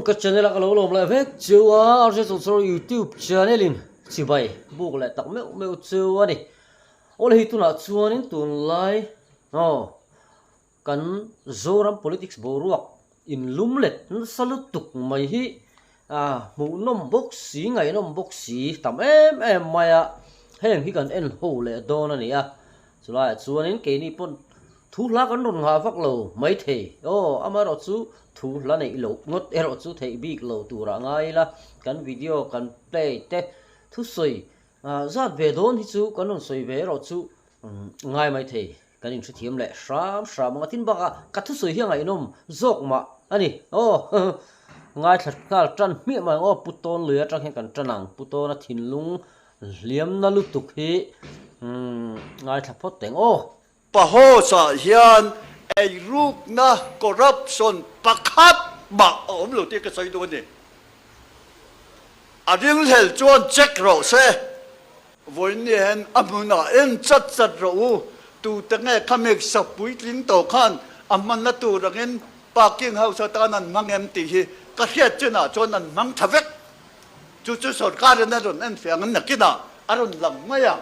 Ka channel a ka lo lawm leh vek cheu a, RJ Chawlchawr YouTube channel in chibai buk leh tak meuh meuh cheu a ni. Awle hi tunah chuanin tunlai aw kan Zoram politics boruak inlum let nasa lutuk mai hi hmuhnawm bawk si ngaihnawm bawk si tam em em mai a, heng hi kan en ho leh dawn a ni a. Chulaiah chuanin keini pawn thu hla kan rawn nghah vak lo maithei. Aw, amaherawh chu thu hla neih loh ngawt erawh chu theih bik lo turah ngai ila, kan video kan play te thusawi zat ve dawn hi chu kan rawn sawi ve erawh chu ngai maithei. Kan inhrethiam leh hram hram ang a, tin bakah ka thusawi hi a ngaihnawm zawk mah a ni. Aw, ngaithla nghal tan hmiah mai ang aw, Pu Tawn lui atang hian kan tan ang, Pu Tawna thinlung Hliamna lutuk hi ngaithla phawt teng aw. Pahosa hian eirukna, corruption, pakhat mah a awm lo tih ka sawi duh a ni. A ringhlel chuan check rawh se. Vawiin hian a hmunah en chat chat rawh u. Tute nge khami sak puitling tawh khan a hmanna tur angin parking house atan an hmang em tih hi ka hriat chinah chuan an hmang tha vek. Chu chu sorkarin a rawn enfiah ang nakinah a rawn lang mai a.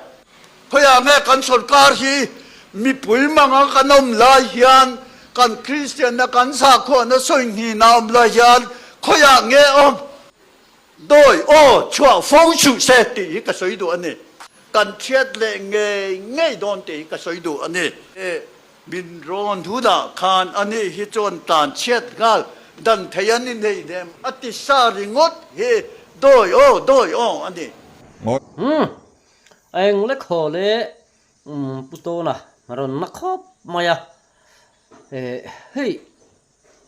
Khawiah nge kan sorkar hi mipui manga kan awm lai hian, kan Kristianna kan sakhuana sawi hnihna awm lai hian khawiah nge awm? Dawi aw chhuah fo suh se tih hi ka sawi duh a ni. Kan thiat leh ngei ngei dawn tih hi ka sawi duh a ni. Min rawn hunah khan ani hi chuan tlan chhiat nghal dan thei an inei nem a ti sa ringawt hi dawi aw dawi aw a ni. Umm a eng lek haw le umm Pu Tawna rawn na khawp mai a eh hei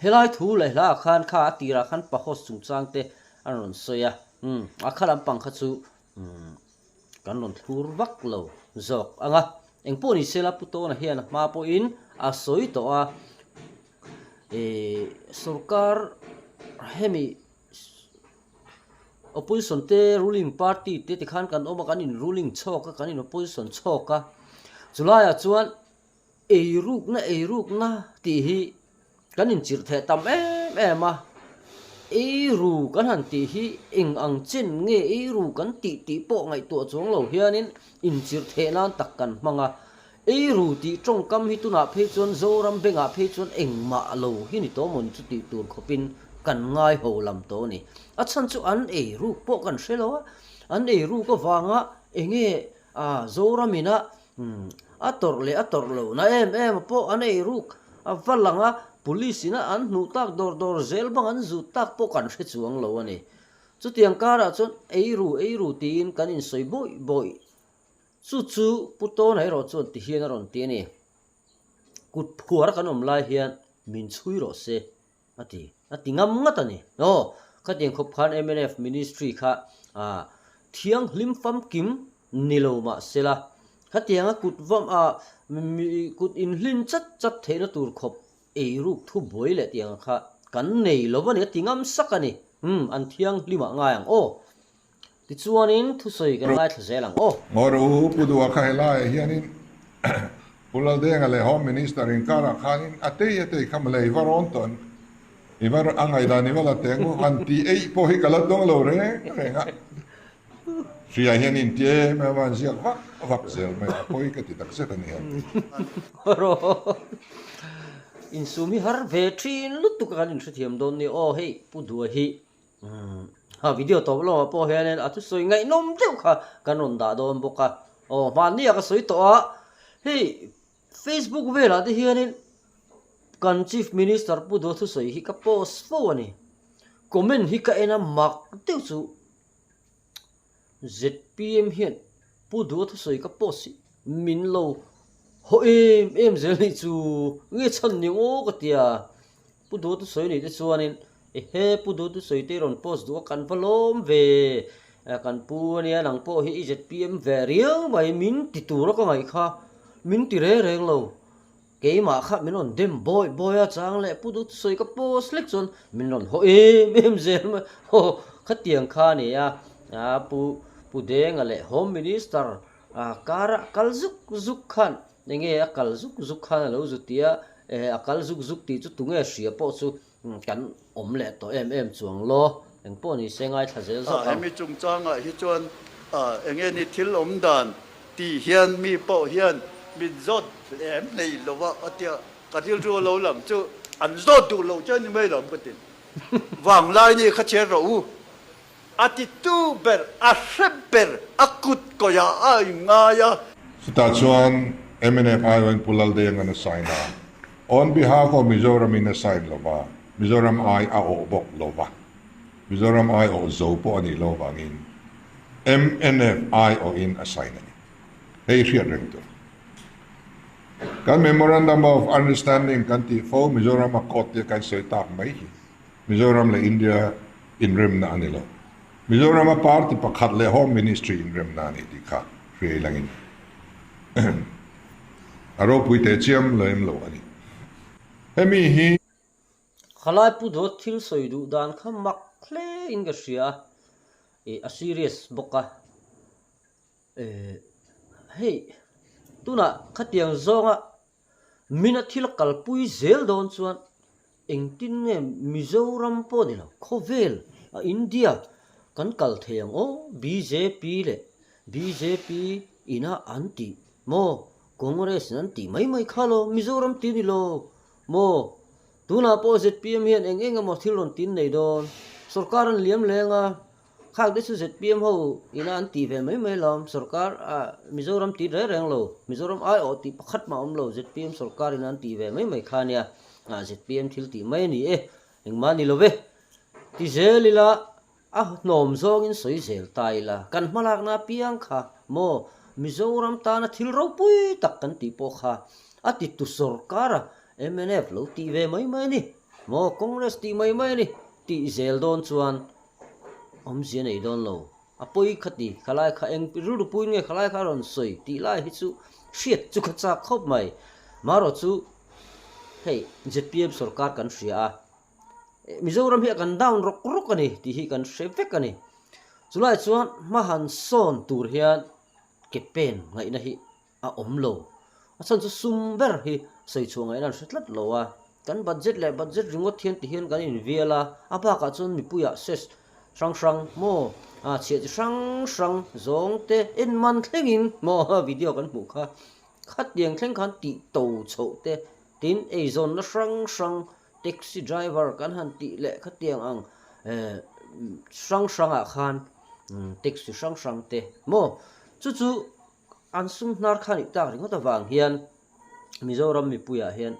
helai thu leh hla ah khan kha a tirah khan Pahoss chungchang te an rawn sawi a umm a kha lampang kha chu umm Kan rawn thlur vak lo zawk ang a, engpawh ni sela Pu Tawna hian a hma pawhin a sawi tawh a, ih sorkar hemi opposition te ruling party te tikhan kan awm a, kan in ruling chhawk a, kan in opposition chhawk a, chulaiah chuan Eirukna eirukna tih hi kan inchirh theh tam em em a, eiru kan han tih hi eng ang chen nge eiru kan tih tih pawh ngaihtuah chuang lo hianin inchirh theh nan tak kan hmang a. Eiru tih tawngkam hi tunah phei chuan Zoram bengah phei chuan engmah lo hi ni tawh maw ni chu tih tur khawpin kan ngai ho lam tawh a ni. A chhan chu an eiruk pawh kan hre lo a, an eiruk avanga enge A, Zoramina a tawrh leh a tawrh loh na em em pawh an ei ruk a va lang a, Police ina an hnuh tak dawr dawr zel bang an zut tak pawh kan hre chuang lo a ni. Chutiang karah chuan ei ru ei ru tiin kan insawi bawih bawih. Chu chu Pu Tawna erawh chuan ti hian a rawn ti a ni. Kut phuar kan awm lai hian min chhui rawh se. A ti, a ti ngam ngat a ni. Aw, khatiang khawp khan mnf ministry kha thianghlim famkim ni lo mah sela, khatianga kut vam a kut inhlin chat chat theihna tur khawp eiruk thu buai leh tiang kha kan nei lo a ni, a ti ngam sak a ni. Umm, an thianghlim ah ngai ang aw. Tichuanin thusawi kan ngaithla zel ang aw. Ngawi rawh u, Pu Duha kha helaiah hianin Pu Laldenga leh Home Minister inkarah khanin a tei a tei kha mawle i va rawn tawh em? I va a ngaihdan i va la teng u, han tih eih pawh hi ka la dawng lo reng reng a. Hria hian inti em em a, an ziak vak vak zel mai a, pawi ka ti takzet a ni han ti. Ngawi rawh, insum hi har ve thin lutuk a kan inhrethiam dawn nia aw, hei Pu Duha hi Ha video tawp lamah pawh hianin a thusawi ngaihnawm deuh kha kan rawn dah dawn bawk a, aw hmanni ah ka sawi tawh a, hei Facebook velah te hianin kan Chief Minister Pu Duha thusawi hi ka post fo a ni, comment hi ka en a mak deuh chu zpm hian Pu Duha thusawi ka post hi min lo haw em em zel nih chu nge chhan ni aw ka tia. Pu Duh thusawi nih te chuanin ehe Pu Duh thusawi te i rawn post duh a kan va lawm ve kan pu ania nang pawh hi i zpm ve riau mai min ti tur a ka ngaih kha min ti reng reng lo keimah kha min rawn dem bawi bawi a chang leh Pu Duh thusawi ka post hlek chuan min rawn haw em em zel mai haw khatiang kha a ni a Pu Pu Denga leh Home Minister karah kal zuk zuk khan Enge a kal zuk zuk khan a lo zu ti a, eh a kal zuk zuk tih chu tunge hria pawh chu Kan awm leh tawh em em chuang law, engpawh ni se ngaithla zel zawk ang. Hemi chungchangah hi chuan enge ni thil awm dan tih hian mi pawh hian min zawt lem nei lo a, a tia ka rilru a lo lang chu an zawt duh loh chu a ni mai lo ka ti. Vanglai ni kha chhiar rawh u, a titu ber, a hre ber, a kut kawihah a inngai a. Chutah chuan mnf aiawhin Pu Laldenga'n a sign a, on behalf of Mizoram in a sign lo va, Mizoram ai a awh bawk lo va, Mizoram ai awh zo pawh a nih loh vangin mnf aiawhin a sign a ni. Hei hriat reng tur. Kan Memorandum of Understanding kan tih fo Mizoram a court tia kan sawi tak mai hi Mizoram leh India inremna a ni lo. Mizorama party pakhat leh Home Ministry inremna a ni tih kha hriai langin a ropui teh chiam lem lo a ni. Hemi hi. Khalai Pu Dawt thil sawi duh dan kha mak hle in ka hria a, ih a serious bawk a, eh hei tunah khatiang zawnga Mina thil a kalpui zel dawn chuan engtin nge Mizoram pawh ni lo, khawvel a India kan kal thei ang aw, bjp leh bjp ina an tih maw, Congress in an tih mai mai kha lo, Mizoram ti ni lo maw, tunah pawh zpm hian eng eng emaw thil rawn tin nei dawn, sorkar an liam leng a. Khak te chu zpm ho ina an tih ve mai mai lo, sorkar ah Mizoram tih reng reng lo, Mizoram aiawh tih pakhat mah awm lo, zpm sorkar ina an tih ve mai mai kha ania, ah zpm thil tih mai a ni e, engmah a ni lo ve. Ti zel ila a hnawm zawngin sawi zel ta ila, kan hmalakna apiang kha maw Mizoram tana thil ropui tak kan tih pawh kha a titu sorkar a mnf lo tih ve mai mai a ni, maw Congress tih mai mai a ni tih zel dawn chuan Awmzia nei dawn lo. A pawi kha ti, khalai kha eng rilru puiin nge khalai kha a rawn sawi tih lai hi chu hriat chu ka chak khawp mai. Marawh chu hei zpm sorkar kan hria a, Mizoram hi a kan down rawk rawk a ni tih hi kan hre vek a ni. Chulai chuan hma han sawn tur hian ke pen ngaihna hi a awm lo. A chhan chu sum ber hi sawi chhuah ngaihna an hre tlat lo a, kan budget leh budget ringawt hian ti hian kan invial a, a bakah chuan mipuiah ses hrang hrang maw ah chhiah chi hrang hrang zawng te en man thlengin maw video kan hmuh kha khatiang thleng khan tih to chhoh te tin eizawnna hrang hrang taxi driver kan han tih leh khatiang ang eh hrang hrangah khan taxi hrang hrang te maw chu chu An sum hnar kha nih tak ringawt avang hian Mizoram mipuiah hian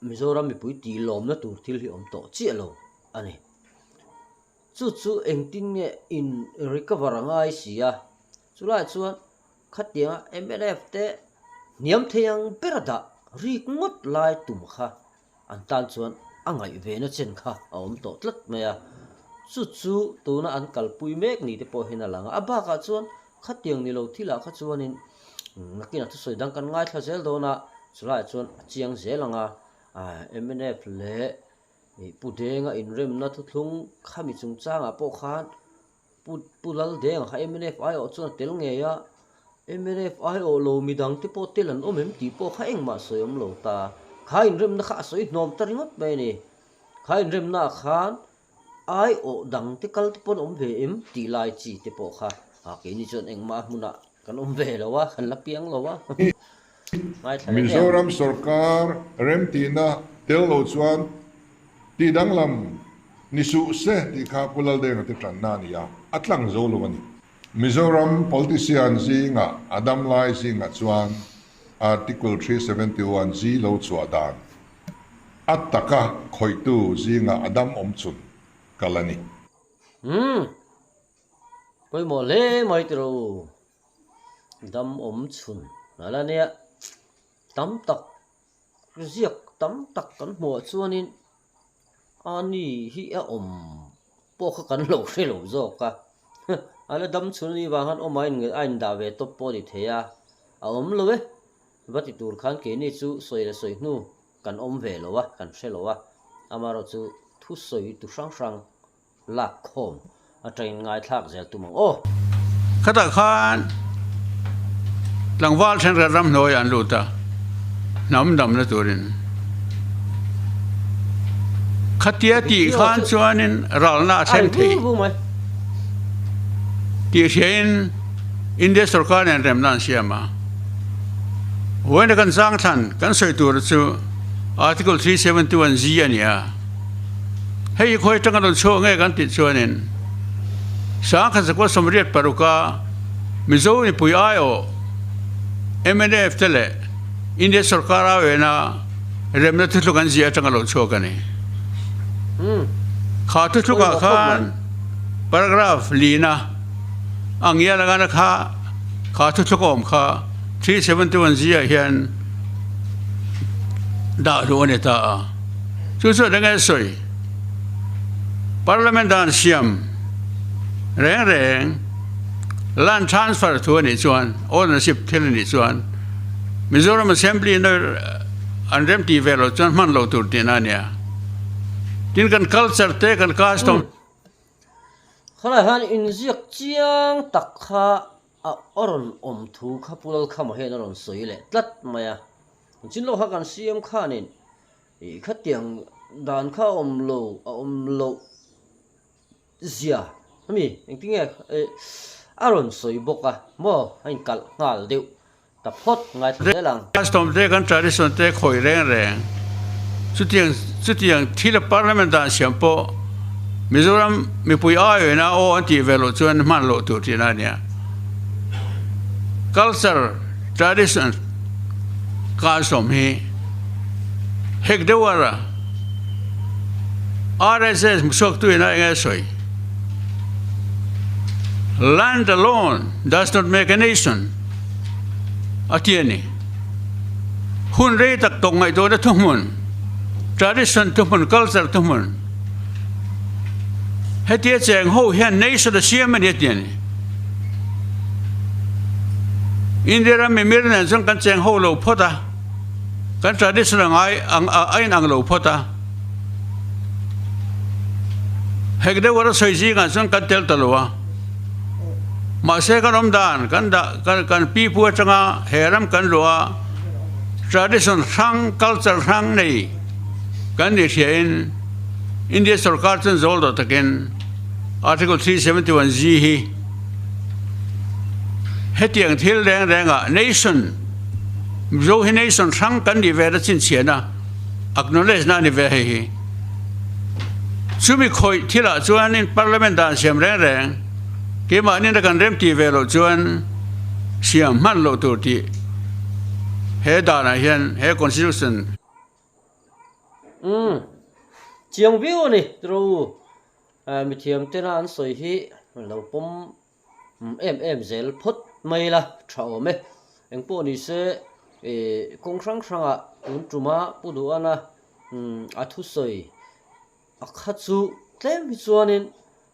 Mizoram mipui tih lawmna tur thil hi awm tawh chiah lo a ni. Chu chu engtin nge in recover a ngai si a, chulaiah chuan khatianga mnf te hniam thei ang bera dah rik ngawt lai tum kha An tan chuan a ngaihvena chen kha a awm tawh tlat mai a, chu chu tuna an kalpui mek ni te pawh hian a lang a. A bakah chuan khatiang ni lo thilah kha chuanin nakinah thusawi dang kan ngaithla zel dawn a, chulaiah chuan a chiang zel ang a, mnf leh Pu Denga inremna thuthlung khami chungchangah pawh khan Pu Pu Laldenga kha mnf aiawh chuan a tel ngei a, mnf aiawh lo midang te pawh tel an awm em tih pawh kha engmah sawi awm lo ta. Kha inremna kha a sawi hnawm ta ringawt mai a ni. Kha inremna ah khan aiawh dang te kal te pawh an awm ve em tih lai chi te pawh kha ah keini chuan engmah a hmunah kan awm ve lo a, kan la piang lo a. Ngaithla leh em? Mizoram sorkar remtihna tel lo chuan Tih danglam ni suh se tih kha Pu Laldenga te tanna a ni a, a tlang zo lo a ni. Mizoram politician zingah a dam lai zingah chuan Article 371 zi lo chhuah dan a taka khawihtu zingah a dam awm chhun kal a ni. Umm. Pawimawh hle mai tiraw u. Dam awm chhun a la nia. Tam tak Ziak tam tak kan hmuh chuanin a ni hi a awm pawh kha kan lo hre lo zawk a, a la dam chhun anih vang khan awm a a indah ve tawp pawh a ni thei a, a awm lo e, va ti tur khan keini chu sawi leh sawi hnu kan awm ve lo a, kan hre lo a, amaherawhchu thusawi tu hrang hrang Lak khawm atangin ngaithlak zel tum ang aw. Khatah khan tlangval thenkhat ramhnuaiah an lut a, hnam damna turin. Khatia tih khan chuanin ralna a thleng thei tih hriain India sorkar nen remna an siam a. Vawiina kan zangthlan kan sawi tur chu Article 371 G a ni a. Hei hi khawi atanga rawn chhuak nge kan tih chuanin Sangkhat zakua 86 a Mizo mipui aiawh mnf te leh India sorkar aiawhina remna thuthluk an ziah atanga lo chhuak a ni. Kha thuthlukah khan paragraph lina a ngial angana kha kha thuthluk awm kha 371 ziah hian dah luh a ni ta a. Chu chu eng nge sawi? Parliament dan siam reng reng land transfer thu a nih chuan ownership thil a nih chuan Mizoram Assembly in an rem tih ve loh chuan hman loh tur tihna a nia. Tin kan culture te kan custom. Khalai hian inziak chiang tak kha a rawn awm thu kha Pu Lalkhama hian a rawn sawi leh tlat mai a. Chin lawk kha kan CM khanin ih khatiang dan kha a awm lo a awm loh zia ami engtinge ih a rawn sawi bawk a maw a inkalh nghal deuh Ta phawt ngaithla zel ang. Custom te kan tradition te khawih reng reng chutiang chutiang thil a parliament dan siam pawh Mizoram mipui aiawina aw an tih ve loh chuan hman loh tur tihna a nia. Culture tradition custom hi hek deuh a ra RSS hmuchhuaktu ina eng nge sawi Land alone does not make a nation. A ti a ni. Hun rei tak tawk ngaihtuahna thuhmun, tradition thuhmun, culture thuhmun, hetia cheng ho hian nation a siam a ni a ti a ni. India ram mimir nen chuan kan cheng ho lo phawt a, kan tradition a ngai ang a inang lo phawt a. Hek deuh a sawi zingah chuan kan tel ta lo a. Mahse kan awm dan kan dah kan kan pipu atanga he ram kan luah a tradition hrang culture hrang nei kan nih hriain India sorkar chuan zawl dawh takin Article 371 G hi hetiang thil reng rengah nation Mizo hi nation hrang kan nih ve na chhinchhiahna acknowledge na a ni ve hei hi. Chumi khawih thilah chuanin Parliament dan siam reng reng keimahnin a kan remtih ve loh chuan siam hman loh tur tih he danah hian he Constitution Umm, chiang viau a ni tiro u, mithiam tena an sawi hi lo pawm em em zel phawt mai la tha awm e. Engpawh ni se ih kawng hrang hrangah tun tuma Pu Duhana a thusawi a kha chu tlem hi chuanin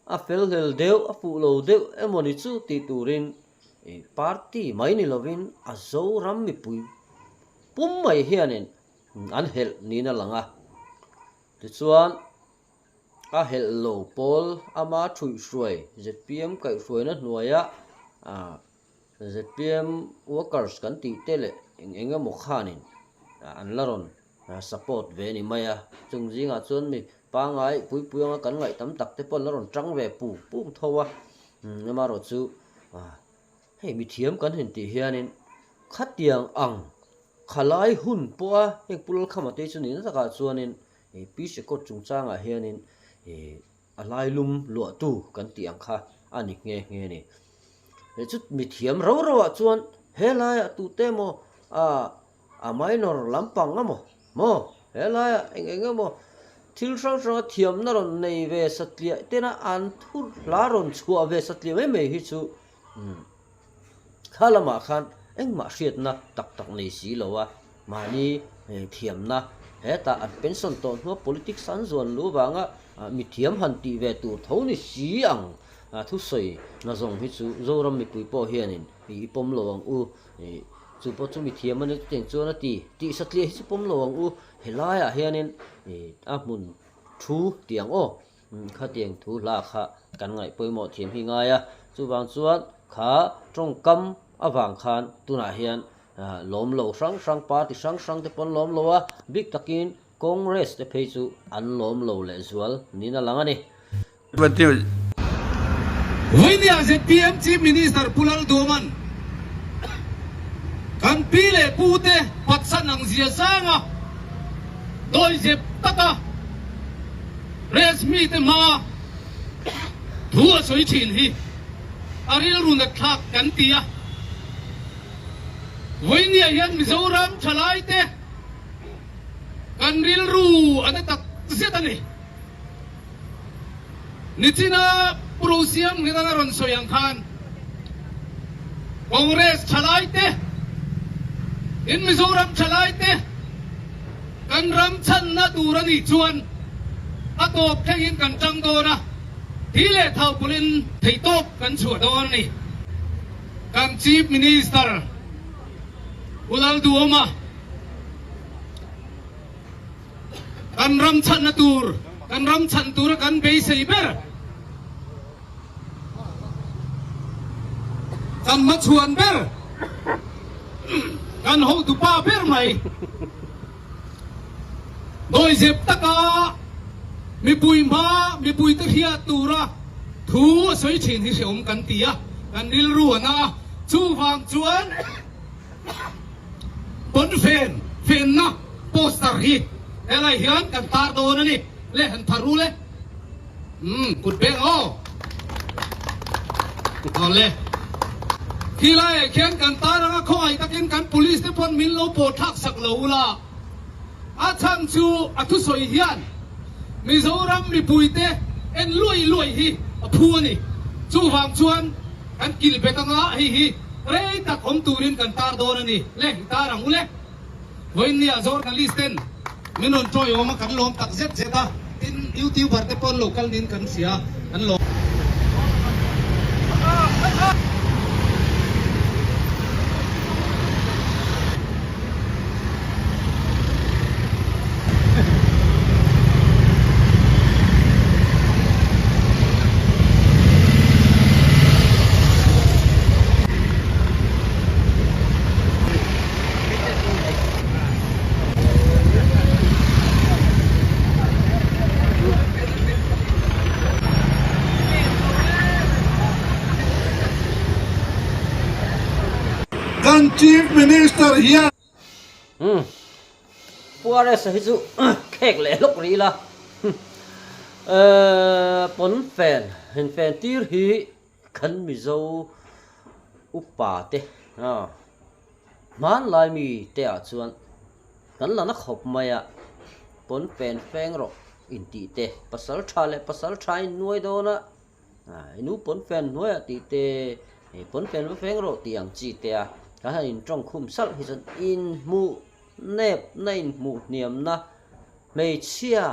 a fel hlel deuh a fuh lo deuh emaw ni chu tih turin ih party mai ni lovin a Zoram mipui pum mai hianin an helh niin a lang a. Tichuan. A helh lo pawl ama thuihhruai zpm kaihhruaina hnuaia zpm workers kan tih te leh eng eng emaw khanin an la rawn support ve a ni mai a. Chung zingah chuan mi pangngai puipui anga kan ngaih tam tak te pawh an la rawn tang ve puk puk tho a, amaherawh chu hei mithiam kan han tih hianin khatiang ang khalai hun pawha heng Pu Lalkhama te chu nihna takah chuanin He Peace Accord chungchangah hianin a lailum luahtu kan tih ang kha a ni nghe nghe a ni. He chu mithiam rau rauah chuan he laiah tute emaw a minor lampang emaw maw he laiah eng eng emaw thil hrang hranga thiamna rawn nei ve satliah tena an thu hla rawn chhuah ve satliah mai mai hi chu Kha lamah khan engmah hriatna tak tak nei si lo a, mahni thiamna hetah an pension tawh hnua politics an zuan luh vanga mithiam han tih ve tur tho ni si ang thusawi na zawng hi chu Zoram mipui pawh hianin i pawm lo ang u, chu pawh chu mithiam a ni chutiang chuan a ti tih satliah hi chu pawm lo ang u, helaiah hianin a hmun thu tih ang aw. Khatiang thu hla kha kan ngaih pawimawh thiam hi ngai a, chuvang chuan kha tawngkam avang khan tunah hian lawm lo hrang hrang party hrang hrang te pawn lawm lo a, bik takin Congress te phei chu an lawm lo lehzual niin a lang a ni. Vawinia zpm Chief Minister Pu Lalduaman kan pi leh pu te phatsan ang zia zanga dawizep taka press mite hmaa thu a sawi thin hi a rilru nat thlak kan ti a. Vawinia hian Mizoram thalaite kan rilru a na tak zet a ni. Nichina Pu Rosiam Nghetan a rawn sawi ang khan Congress thalaite in Mizoram thalaite kan ram chhanna tur a nih chuan a tawp thlengin kan tang dawn a, thi leh thau pawlhin theihtawp kan chhuah dawn a ni. Kan Chief Minister Pu Lalduhoma. Kan ram chhanna tur, kan ram chhan tura kan beisei ber, kan hmachhuan ber, kan hotupa ber mai dawizep taka mipui hma mipuite hriat tura thu a sawi thin hi hreawm kan ti a, kan rilru a na a, chuvang chuan. Pawnfen fenna poster hi helai hian kan tar dawn a ni. Le han thar u le. Umm kut beng aw. Aw le. Khi laiah khian kan tar anga khawngaih takin kan police te pawn min lo pawh thlak sak lo ula. A chhan chu a thusawi hian Mizoram mipuite en luai luai hi a phu a ni. Chuvang chuan. Kan kil bet anga hei hi rei tak awm turin kan tar dawn a ni. Le, i tar ang u le. Vawiinnia journalist ten min rawn tawiawm a, kan lawm tak zet zet a, tin youtuber te pawn lo kal niin kan hria, kan lawm. Kan Chief Minister hian. Umm. Pu RS-a hi chu khek leh hlawk rih ila. Pawn fen, in fen tir hi kan Mizo upa te hmanlai mi te ah chuan kan la na khawp mai a, pawn fen feng rawh intih te, pasal tha leh pasal tha in nuai dawn a. I nu pawnfen hnuaiah tih te, i pawnfen va feng rawh tih ang chi te a, kan han intawng khum salh hi chuan inhmuh nep na inhmuh hniamna hmeichhia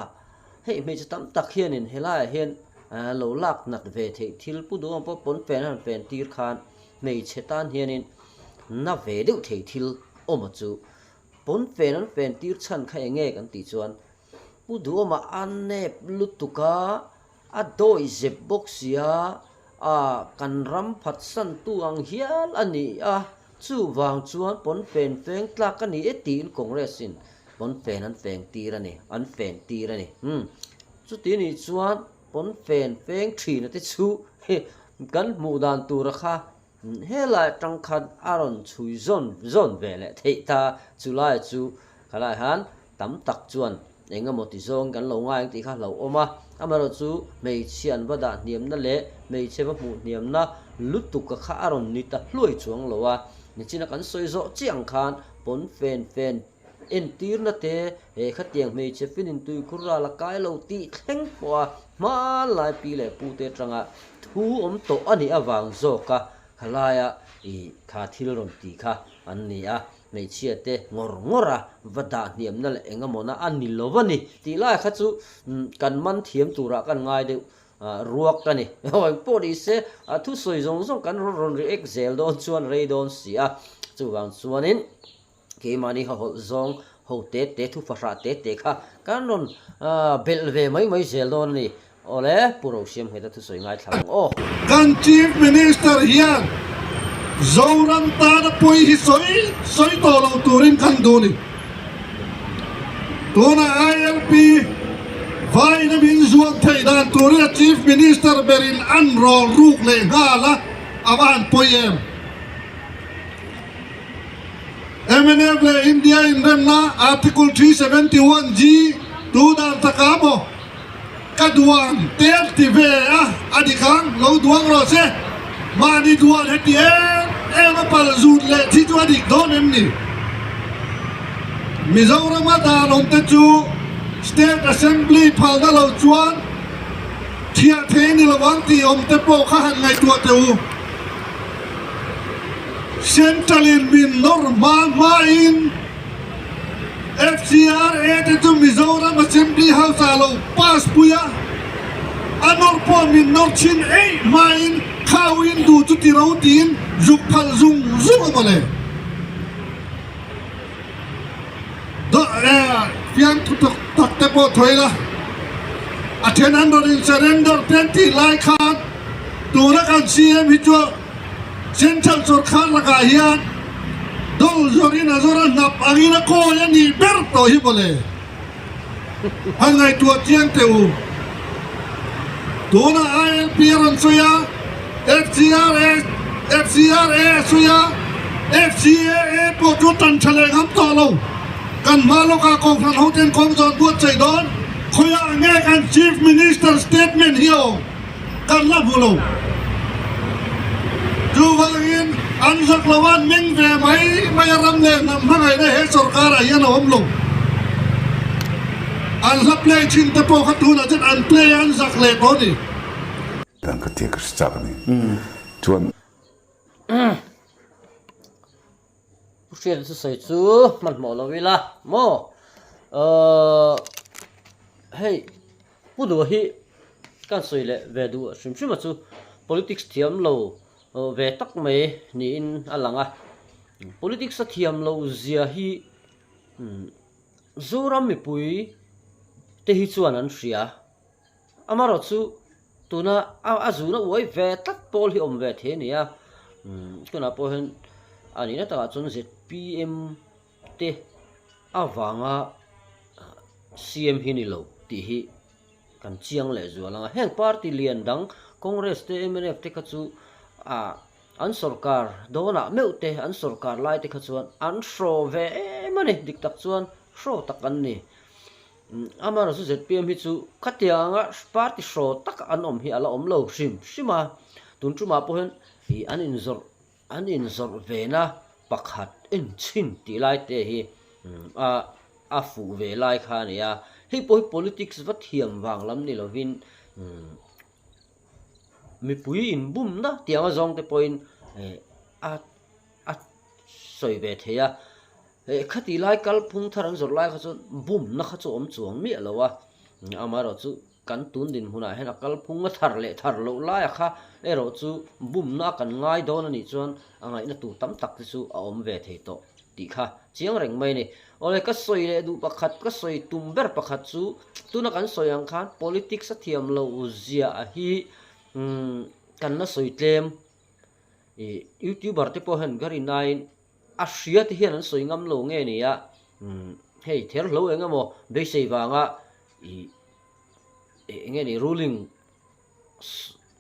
hei hmeichhe tam tak hianin helaiah hian lo lak nat ve theih thil pu duh ang pawh pawnfen a han fen tir khan hmeichhe tan hianin na ve deuh thei thil awm a chu pawnfen an fen tir chhan kha eng nge kan tih chuan pu duhawma a nep lutuk a. A dawi zep bawk sia, a kan ram phatsantu ang hial a ni a, chuvang chuan pawnfen feng tlak a ni e tiin Congress in pawnfen an feng tir a ni, an fen tir a ni. Umm, chuti nih chuan pawnfen feng thina te chu kan hmuh dan tura kha Helai atang khan a rawn chhui zawn zawn ve leh theih ta, chulai chu khalai han tam tak chuan eng emaw ti zawng kan lo ngai ang tih kha hlauhawm a, amaherawh chu hmeichhia an va dah hniamna leh hmeichhe va hmuh hniamna lutuk a kha a rawn ni ta hluai chuang lo a, nichina kan sawi zawh chiah ang khan pawn fen fen entirna te he khatiang hmeichhe finin tuikhur ral a kai lo tih thleng pawh a hmanlai pi leh pu te atanga Thu awm tawh a nih avang zawka khalaia i kha thil rawn ti kha an ni a, hmeichhia te ngawr ngawr a va dah hniamna leh eng emawna a ni lo a ni tih lai kha chu kan man thiam turah kan ngai deuh ruak a ni. Aw engpawh ni se a thusawi zawng zawng kan rawn react zel dawn chuan rei dawn si a, chuvang chuanin. Keimahni ha hawlh zawng ho te te thu fahrah te te kha kan rawn belh ve mai mai zel dawn a ni. Awle, Pu Rosiam Ngheta thusawi ngaithla ang aw. Kan Chief Minister hian Zoram tana pawi hi sawi sawi tawh lo turin kan duh a ni. Tuna ILP vaina min zuam theih dan turin a Chief Minister berin an rawl ruk leh nghal a, a va han pawi em? Mnf leh India inremna Article 371 G tu dan taka maw ka duan te an ti ve a, a dik ang, lo duang rawh se. Mahni duan heti em em a pal zut leh thi chu a dik dawn em ni? Mizorama dan awm te chu State Assembly phalna lo chuan thiah thei ni lo ang tih awm te pawh kha han ngaihtuah teh u. Central in min nawr hma hma in FCRA te chu Mizoram Assembly House ah lo pass pui a, a nawr pawh min nawr chhin eih hma in khau in duh chu ti ro tiin zuk phal zung zung a mawle. Fiamthu tak te pawh thawi la, a then an rawn in surrender te an tih lai khan tuna kan CM hi chu Central sawrkar lakah hian dol zawrin a zawr a hnap angin a kawi a nih ber tawh hi mawle. A ngaihtuah chiang teh u. Tuna ILP a rawn sawi a, FCRA, FCRA a sawi a, FCAA pawh chu tan tha leh ngam tawh lo. Kan hma lawkah Kohhran hoten kawng zawn buatsaih dawn, khawiah nge kan Chief Minister statement hi a awm? Kan la hmu lo. Chuvangin an zak lo a, meng ve mai mai a ram leh hnam hmangaihna he sorkarah hian a awm lo. An hla play thin te pawh kha tunah chuan an play a, an zak leh tawh a ni. Dan ka tia ka hre chak a ni. Chuan. Pu Hriata thusawi chu hmanhmawh lo ila maw? Ahh hei Pu Duha hi kan sawi leh ve duh hrim hrim a chu politics thiam lo ve tak mai niin a lang a, politics a thiam loh zia hi Zoram mipui te hi chuan an hria. Amaherawh chu tuna a zuna uai ve tlat pawl hi awm ve thei a ni a, tunah pawh hian a nihna takah chuan zpm te avanga CM hi ni lo tih hi kan chiang leh zual ang a, heng party lian dang Congress te mnf te kha chu ah an sorkar dawnah meuh te an sorkar lai te kha chuan an hraw ve em a ni dik tak chuan hraw tak an ni. Amaherawhchu chu zpm hi chu khatianga party hraw taka an awm hi a la awm lo hrim hrim a, tun tumah pawh hian ih an inzawrh an inzawrh vena pakhat en chhin tih lai te hi a a fuh ve lai kha a ni a, hei pawh hi politics va thiam vang lam ni lovin mipui inbumna tianga zawng te pawhin a a sawi ve thei a. Eh khati lai kalphung thar an zawrh lai kha chuan bumna kha chu awm chuang miah lo a, amaherawh chu kan tun dinhmunah hian a kalphung a thar leh thar loh laia kha erawh chu bumna kan ngai dawn a nih chuan a ngaihna tur tam tak te chu a awm ve thei tawh tih kha chiang reng mai a ni. Awle ka sawi leh duh pakhat ka sawi tum ber pakhat chu tuna kan sawi ang khan politics a thiam loh zia hi kan la sawi tlem ih youtuber te pawh hian ka rinaiin A hria te hian an sawi ngam lo nge ni a, hei ther hlo eng emaw beisei vanga ih eng nge ni ruling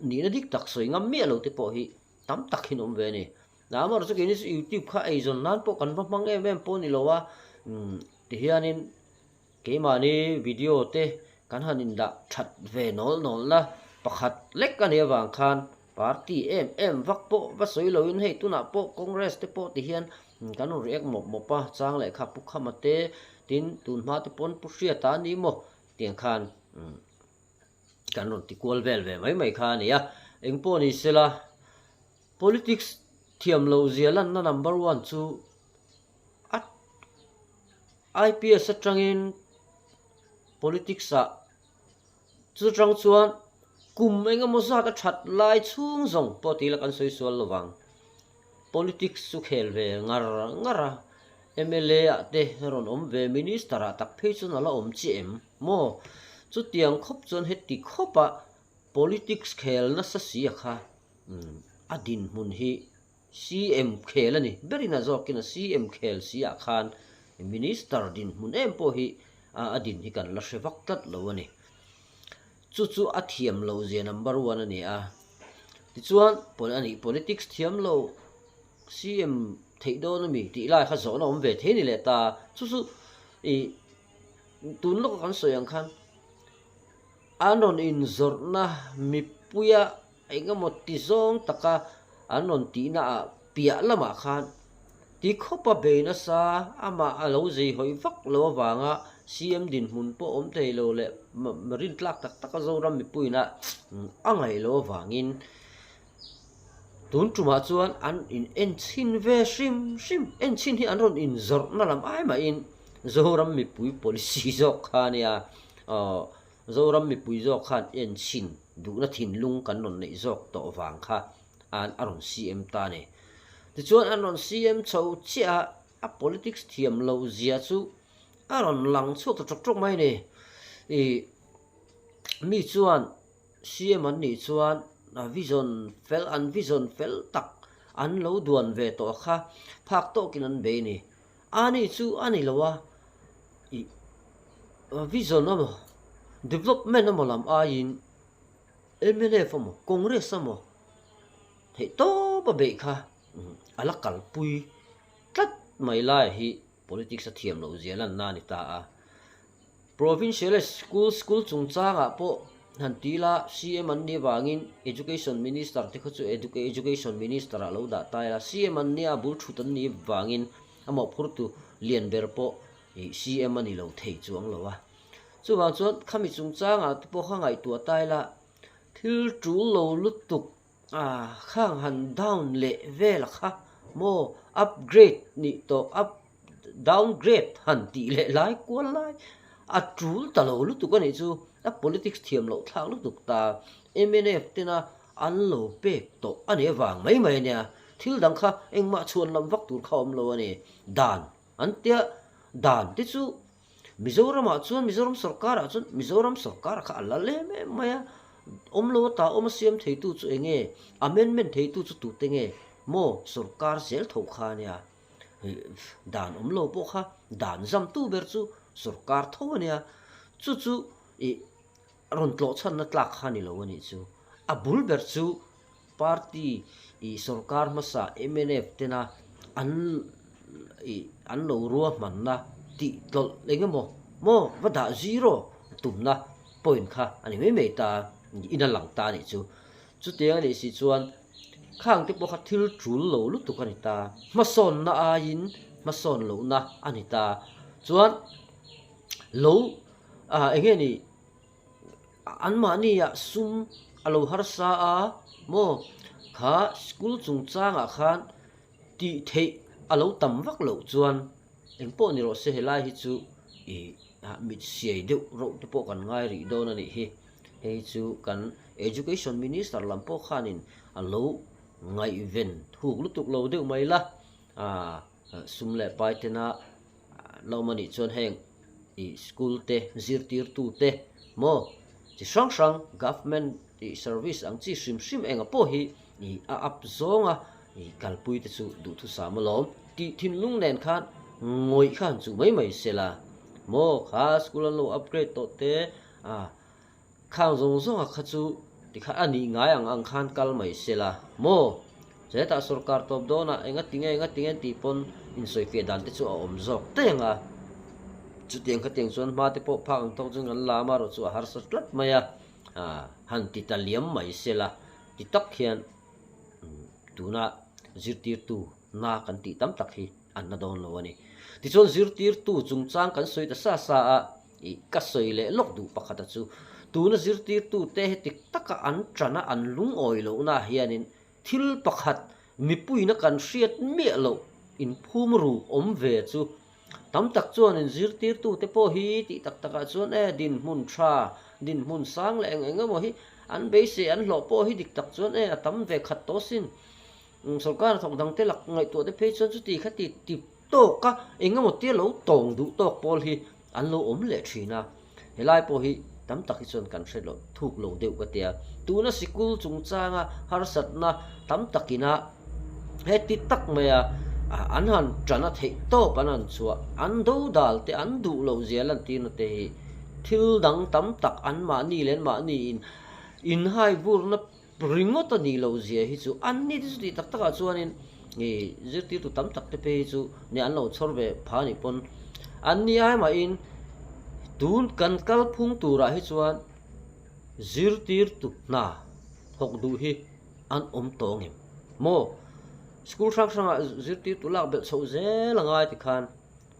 nihna dik tak sawi ngam miah lo te pawh hi tam tak hi an awm ve a ni. Amaherawhchu chu keini chu youtube kha eizawn nan pawh kan va hmang em em pawh a ni lo a, tihianin Keimahni video te kan han indah that ve nawl nawlna pakhat lek a nih avang khan party em em vak pawh va sawi loin hei tunah pawh Congress te pawh ti hian kan rawn react mawp mawp a, chang leh kha Pu Khama te tin tun hma te pawn Pu Hriata a ni maw tiang khan kan rawn ti kual vel ve mai mai kha a ni a, engpawh ni sela politics thiam loh zia lanna number one chu a IPS atangin politics ah chu tang chuan kum eng emaw zat a that lai chhung zawng pawh tih ila kan sawi sual lo vang. Politics chu khel ve ngar ngar a, mla ah te rawn awm ve minister ah tak phei chuan a la awm chiah em maw? Chutiang khawp chuan heti khawp a politics khel nasa si a kha a dinhmun hi CM khel a ni. Berin a zawkin a CM khel si ah khan Minister dinhmun em pawh hi a din hi kan la hre vak tlat lo a ni. Chu chu a thiam loh zia number one a ni a. Tichuan, a nih politics thiam lo CM theih dawn a mi tih lai kha zawhna awm ve thei ni leh ta. Chu chu ih tun lawka kan sawi ang khan an rawn inzawrhna mipuia eng emaw ti zawng taka an rawn tihna ah piah lamah khan ti khawpa bei nasa amah a lo zei hawi vak lo avanga CM dinhmun pawh awm thei lo leh rintlak tak taka Zoram mipuiin a a ngaih loh avangin tun tumah chuan an in en chhin ve hrim hrim en chhin hi an rawn inzawrhna lam ai mahin Zoram mipui policy zawk kha a nia aw Zoram mipui zawk khan en chhin duhna thinlung kan rawn neih zawk tawh vang kha an a rawn CM ta a ni. Tichuan an rawn CM chho chiah a, a politics thiam loh zia chu a rawn lang chhuak ta ṭawk ṭawk mai a ni. Ih mi chuan CM an nih chuan vision fel an vision fel tak an lo duan ve tawh kha phak tawkin an bei a ni. A ni chu a ni lo a, ih vision emaw development emaw lam aiin mnf emaw congress emaw theih tawp a beih kha a la kalpui tlat mai lai hi politics a thiam loh zia lanna a ni ta a. Provincial school school chungchangah pawh han ti ila CM an nih avangin Education Minister te kha chu Education Minister ah lo dah ta ila CM an nia bul thut an nih vangin a mawhphurtu lian ber pawh ih CM a ni lo thei chuang lo a. Chuvang chuan khami chungchangah te pawh kha ngaihtuah ta ila thil tul lo lutuk Ah khang han down leh vel kha maw upgrade nih tawh up downgrade han tih leh lai kual lai a tul ta lo lutuk a nih chu a politics thiam loh thlak lutuk ta mnf tena an lo pek tawh a nih avang mai mai a nia thil dang kha engmah chhuan lam vak tur kha a awm lo a ni dan an tia dan te chu Mizoramah chuan Mizoram sorkarah chuan Mizoram sorkar kha a la lem em mai a, awm lo ata awm a siam theitu chu eng nge, amendment theitu chu tute nge maw sorkar zel tho kha a nia, dan awm lo pawh kha dan zamtu ber chu sorkar tho a nia, chu chu ih rawn tlawh chhanna tlak kha a ni lo a nih chu, a bul ber chu Party ih sorkar hmasa mnf tena an ih an lo ruahmanna tih tlawlh eng emaw maw va dah zero tumna point kha a ni mai mai ta in a lang ta a nih chu. Chutiang a nih si chuan khang te pawh kha thil tul lo lutuk a ni ta, hmasawnna aiin hmasawn lohna a ni ta. Chuan lo ah eng nge ni Anmahniah sum a lo harsa a maw? Kha school chungchangah khan tih theih a lo tam vak loh chuan engpawh ni rawh se helai hi chu ih mit siai deuh reuh te pawh kan ngai rih dawn a nih hi. Hei chu kan Education Minister lam pawh khanin a lo ngaihven thuk lutuk lo deuh mai la, sum leh pai tena Lawm a nih chuan heng ih school te zirtirtu te maw chi hrang hrang government ih service ang chi hrim hrim enga pawh hi ih a up zawnga ih kalpui te chu duhthusam alawm tih thinlung nen khan ngawih kha han chuh mai mai sela maw kha school an lo upgrade tawh te ah Khang zawng zawnga kha chu tikha a nih ngai ang ang khan kal mai se la maw? Hetah sorkar tawp dawnah enga tinge enga tinge tih pawn insawifiah dan te chu a awm zawk daih ang a. Chutiang khatiang chuan hma te pawh phak ang tawk chuan kan lam a rawh chu a harsa tlat mai a, han ti ta liam mai se la ti tak hian tuna zirtirtu na kan tih tam tak hi an na dawn lo a ni. Tichuan zirtirtu chungchang kan sawi ta sa sa a. Ih, ka sawi leh lawk duh pakhata chu tuna zirtirtute heti taka an tana an lungawi lohna hianin thil pakhat mipuina kan hriat miah loh inphum ruk awm ve chu tam tak chuanin zirtirtute pawh hi tih tak takah chuan e dinhmun tha, dinhmun sang leh eng eng emaw hi an beisei an hlawh pawh hi dik tak chuan e a tam ve khat tawh sin. Sorkar thawk dangte lak ngaihtuah te phei chuan chuti kha ti tip tawka eng emaw tia lo tawng duh tawk pawl hi an lo awm leh thin a, helai pawh hi tam tak hi chuan kan hre lo thuk lo deuh ka tia. Tuna sikul chungchanga harsatna tam takina heti tak maia An han ṭan a theih tawp an han chhuah, an dodal te, an duh loh zia lantirna te hi thil dang tam tak anmahni leh anmahni in inhaivurna ringawt a nih loh zia hi chu anni te chu tih tak takah chuanin ih zirtirtu tam tak te phei hi chu nia an lo chhawr ve pha anih pawn anni ai mahin tun kan kalphung turah hi chuan zirtirtu hna thawk duh hi an awm tawh ang em maw? School hrang hrangah zirtirtu lak belh chhoh zel a ngai tikhan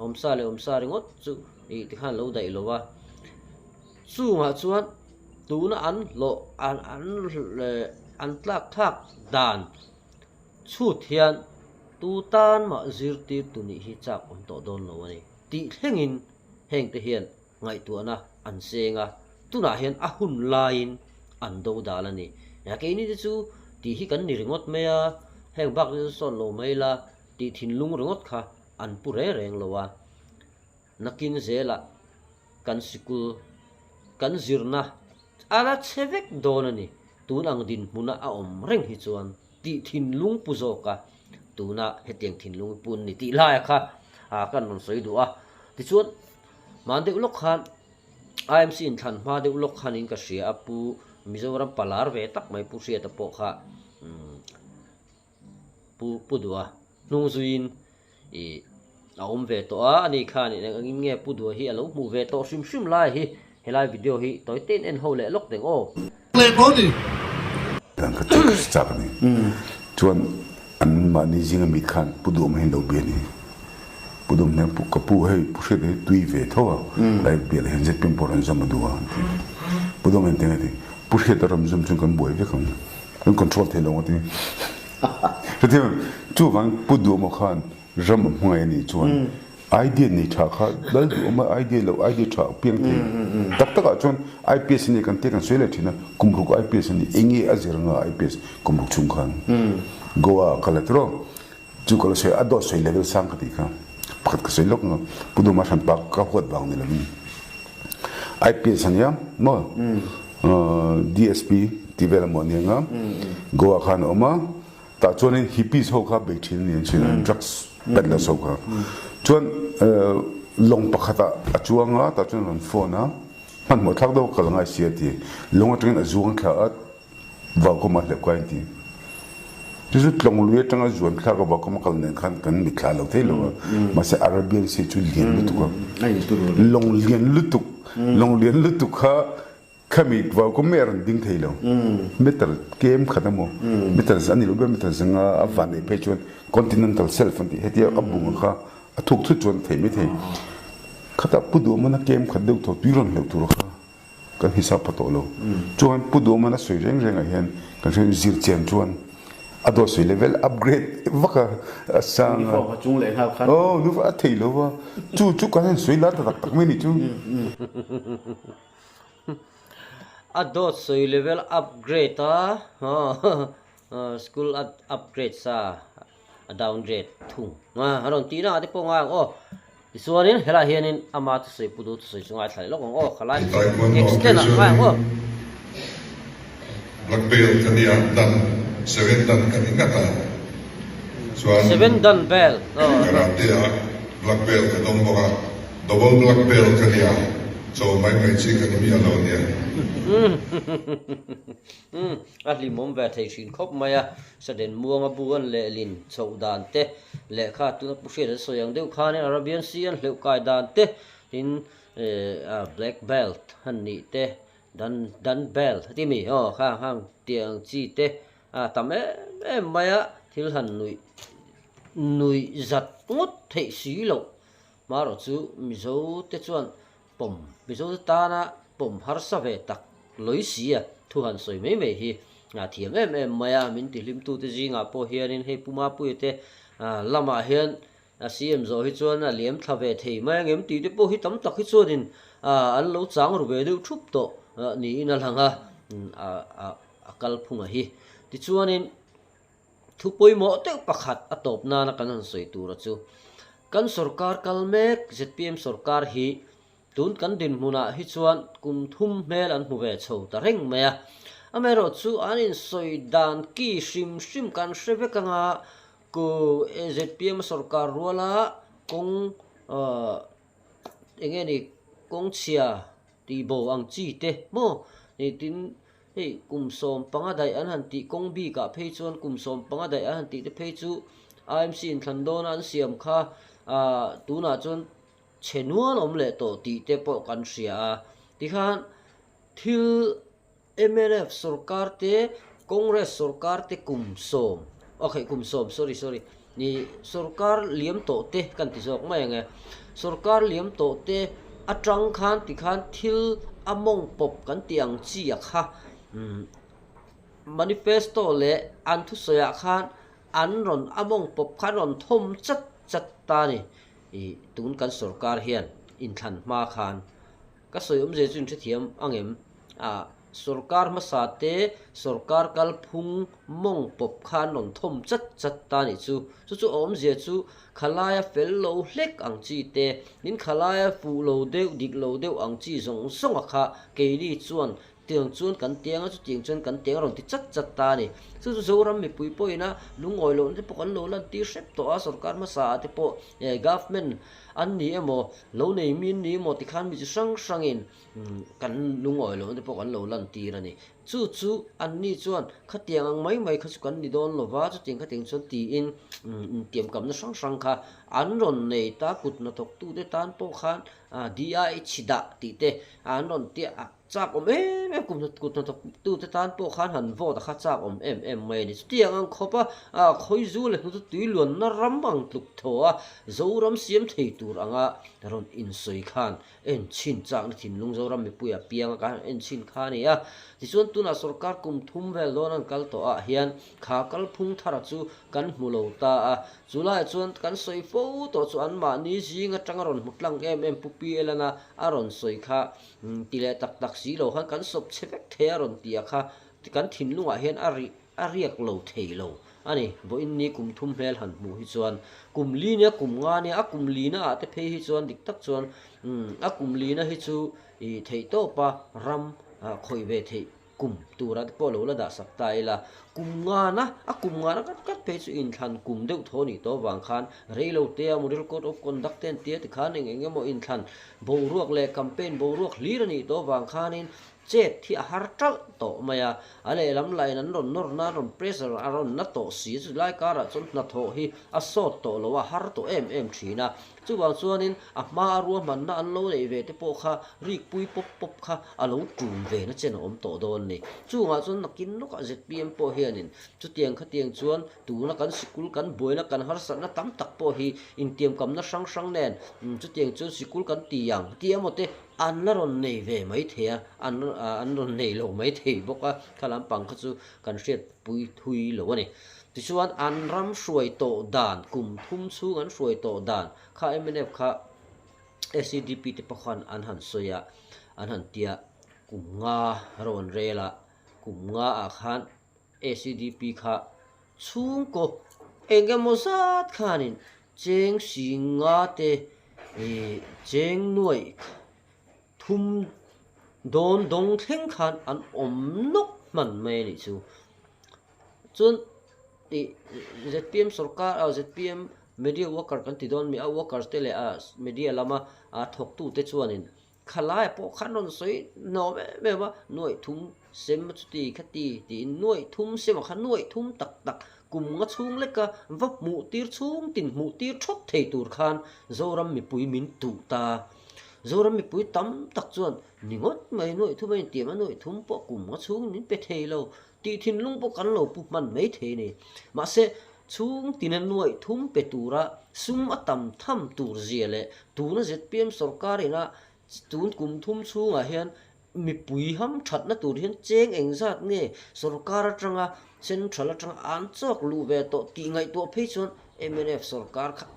awmsa leh awmsa ringawt chu ih tikhan lo daih lo a, chungah chuan tuna an hlawh an an an tlak thlak dan chhut hian tu tan mah zirtirtu nih hi chak awm tawh dawn lo a ni tih thlengin hengte hian ngaihtuahna an seng a, tunah hian a hun laiin an do dal a ni. Keini te chu tih hi kan ni ringawt mai a, heng bak te chu sawn lo mai la tih thinlung ringawt kha an pu reng reng lo a. Nakin zelah kan sikul kan zirna a la chhe vek dawn a ni, tun ang dinhmuna a awm reng hi chuan. Tih thinlung pu zawk a, tuna hetiang thinlung pu an ni tih laia kha kan rawn sawi duh a. Tichuan, hman deuh lawk khan IMC inthlan hma deuh lawk khanin ka hria a, Pu Mizoram palar ve tak mai Pu Hriata pawh kha Pu Pu Duha hnung zuiin Ih, a awm ve tawh a, ani khan eng angin nge Pu Dua hi a lo hmuh ve tawh hrim hrim lai hi helai video hi tawi tein en ho leh lawk deng aw. Leh tawh ni. Dan ka check chak a ni. Chuan an mahni zinga mit khan Pu Duhawm hian lo bia ni. Pu Duhawm hian ka pu hei Pu Hriata hi tui ve tho a, lai bial hian zpm pawh rawn zawm a duh a an ti. Pu Duhawm hian tinge a ti, Pu Hriata rawn zawm chuan kan buai vek ang, kan control thei lo ang a ti. Hetiang chuvang Pu Duhawma khan ram a hmangaih a nih chuan idea nei tha kha Lal Duhawma idea lo idea tha a piang thei. Tak takah chuan IPS a nih kan tia kan sawi leh thin a, kum ruk IPS a nih enge a zir anga IPS kum ruk chhung khan Goa ah kal a tiraw chu ka la sawi a dawt sawi level sang ka tih kha pakhat ka sawi lawk anga Pu Duhawma hranpa ka huat vang ni lovin IPS a nia maw DSP tih vel amaw ania nga Goa khan a awm a tah chuanin hippies ho kha bei thin a ni an sawi a drugs peddlers ho kha chuan lawng pakhat ah a chuang a tah chuan a rawn phone a hmanhmawh thlak deuh a kal ngai si a ti lawng atangin a zuang thla a Vaukawma hleuh ka inti. Chu chu tlawng lui atanga zuan thlak a vaukawma kal nen khan kan mit thla lo thei lo a. Mahse Arabian Sea chu lian lutuk a. Lawng lian lutuk, lawng lian lutuk kha khami vaukawm mai a rawn ding thei lo. Meter kem khat emaw, meter a ni lo ber meter zinga a van neih phei chuan continental shelf an tih hetia a bunga kha a thuk thut chuan thei mai thei. Khatah Pu Duhawmana kem khat deuh thaw tui rawn hleuh tur kha. Kan hisap pha tawh lo. Chuan Pu Duhman a sawi reng rengah hian kan hre zir chian chuan a dawt sawi level upgrade vak a a sang a. Uniform a chung leh nghal khan. Aw uniform a thei lo va. Chu chu kan han sawi lar ta tak tak mai ni chu. A dawt sawi level upgrade a school upgrade sa. a downgrade thung a rawn tih na ah te pawh ngai ang aw tichuanin helaiah hianin ama thusawi pu duh thusawi chu ngaithla leh lawk ang aw khalai extend ah ngai ang aw. Black belt ka nia dan seven dan ka ni ngat a chuan Seven dan belt aw. Karate ah black belt ka dawng bawk a double black belt ka nia cho mai mai chi ka ni miah lo nia. Umm, a hlimawm ve thei thin khawp mai a, Saden Muanga bu an lehlin chhoh dan te, lehkha tuna Pu Hriat an sawi ang deuh khanin Arabian Sea an hleuh kai dan te, tin eh black belt han nih te, dan dan belt a ti mi aw khang hang tih ang chi te a tam em em mai a, thil han nuih nuih zat ngawt theih si loh marawh chu Mizo te chuan Pawm, Mizote tana pawm harsa ve tak lawi si a thu han sawi mai mai hi a thiam em em mai a, min tihlimtute zingah pawh hianin hei Pu Mapuia te lamah hian a CM zawh hi chuan a liam thla ve thei mai ang em tih te pawh hi tam tak hi chuanin an lo chang ru ve deuh thup tawh niin a lang a, a kalphunga hi. Tichuanin. Thu pawimawh deuh pakhat a tawp nana kan han sawi tura chu kan sorkar kal mek zpm sorkar hi tun kan dinhmunah hi chuan kum thum hmel an hmu ve chho ta reng mai a. Amaherawhchu an insawi dan ki hrim hrim kan hre vek anga. Ku zpm sorkar ruala kawng eng nge ni kawng chhia tih bo ang chi te maw tin hei kum 15 daih an han tih kawng bikah phei chuan kum 15 daih an han tih te phei chu IMC inthlan dawna an siam kha ah tunah chuan chhe nual awm leh tawh tih te pawh kan hria a tikhan thil Mnf sorkar te Congress sorkar te kum sawm okay kum sawm sorry sorry ih sorkar liam tawh te kan ti zawk mai ang e sorkar liam tawh te atang khan tikhan thil a mawng pawp kan tih ang chi a kha umm manifesto leh an thusawi ah khan an rawn a mawng pawp kha an rawn thawm chat chat ta a ni ih tun kan sorkar hian inthlan hma khan. Ka sawi awmzia chu inhrethiam ang em? Ah, sorkar hmasa te sorkar kalphung mawng pawp kha an rawn thawm chat chat ta nih chu. Chu chu a awmzia chu khalaia fel lo hlek ang chi te, in khalaia fuh lo deuh, dik lo deuh ang chi zawng zawng a kha keini chuan tiang chuan kan tiang a, chutiang chuan kan tiang a rawn ti chat chat ta a ni. Chu chu Zoram mipui pawhin a lungawi lohna te pawh kan lo lantir hrep tawh a, sorkar hmasa ah te pawh government an ni emaw, Lo nei mi an ni emaw tikhan mi chi hrang hrangin kan lungawi lohna te pawh kan lo lantir a ni. Chu chu anni chuan khatiang ang mai mai kha chu kan ni dawn lo va, chutiang khatiang chuan tiin intiamkamna hrang hrang kha an rawn nei ta, kut hnathawktute tan pawh khan DI chhi dah tih te an rawn tia a. Chak awm em em kum kut hnathawk tute tan pawh khan han vote a kha chak awm em em mai a ni. Chutiang ang khawp a, khawizu leh hnute tui luanna ram ang tluk thaw a, Zoram siam thei tur anga rawn insawi khan en chhin chakna thinlung Zoram mipuia pianga khan en chhin kha a ni a. Tichuan tunah sorkar kum thum vel dawn an kal tawh ah hian kha kalphung thara chu kan hmu lo ta a. Chulaiah chuan kan sawi fo tawh chu anmahni zing atanga rawn hmu tlang em em Pu Pi Elana a rawn sawi kha Ti leh tak tak si lo khan kan sawp chhe vek thei a rawn ti a kha kan thinlungah hian a rih a riak lo thei lo a ni. Vawiin ni kum thum hmel han hmuh hi chuan kum li nia kum nga nia a kum lina ah te phei hi chuan dik tak chuan a kum lina hi chu ih theih tawpa ram khawih ve theih Kum tura te pawh lo la dah sak ta ila, kum ngana, a kum ngana kat kat phei chu inthlan kum deuh thaw nih tawh avang khan reilo te a Model Code of Conduct te an tia tikhan eng eng emaw inthlan boruak leh campaign boruak hlir a nih tawh avang khanin chet hi a har ṭalh tawh mai a, a lehlam lahin an rawn nawr na, an rawn pressure a rawn na tawh si a, chulai karah chuan hnathawh hi a sawt tawh lo a, a har tawh em em ṭhin a. Chuvang chuanin a hma a ruahmanna an lo neih ve te pawh kha rikpui pawp pawp kha a lo tum ve na chen a awm tawh dawn a ni. Chungah chuan nakin lawkah zpm pawh hianin chutiang khatiang chuan tuna kan sikul kan buaina kan harsatna tam tak pawh hi intiamkamna hrang hrang nen chutiang chuan sikul kan ti ang tih emaw te an la rawn nei ve mai thei a, an an rawn nei lo mai thei bawk a, kha lampang kha chu kan hriatpui thui lo a ni. Tichuan an ram hruai tawh dan, kum thum chhung an hruai tawh dan kha mnf kha SEDP te pawh khan an han sawi a, an han tia kum nga rawn rel a, kum nga ah khan SEDP kha chhungkaw eng emaw zat khanin cheng sing nga te ih cheng nuaih thum dawn dawng thleng khan an awm nawk hman mai a nih chu. Chuan ih zpm sorkar ah zpm media worker kan ti dawn mi a workers te leh a media lama a thawktu te chuanin khalai pawh khan rawn sawi hnawm em em a nuaih thum sem chuti khati tiin nuaih thum sem ah khan nuaih thum tak tak kum nga chhung leka va hmuh tir chhung tin hmuh tir thawt thei tur khan Zoram mipui min tuh ta Zoram mipui tam tak chuan ni ngawt mai nuaih thum a intiam a nuaih thum pawh kum nga chhung min pe thei lo Tih thinlung pawh kan lo pu hman mai thei a ni. Mahse, chhung tina nuaih thum pe tura sum a tam tham tur zia leh tuna zpm sorkar ina tun kum thum chhungah hian mipui ham thatna tur hian cheng engzat nge sorkar atanga central atanga an chawk luh ve tawh tih ngaihtuah phei chuan mnf sorkar kha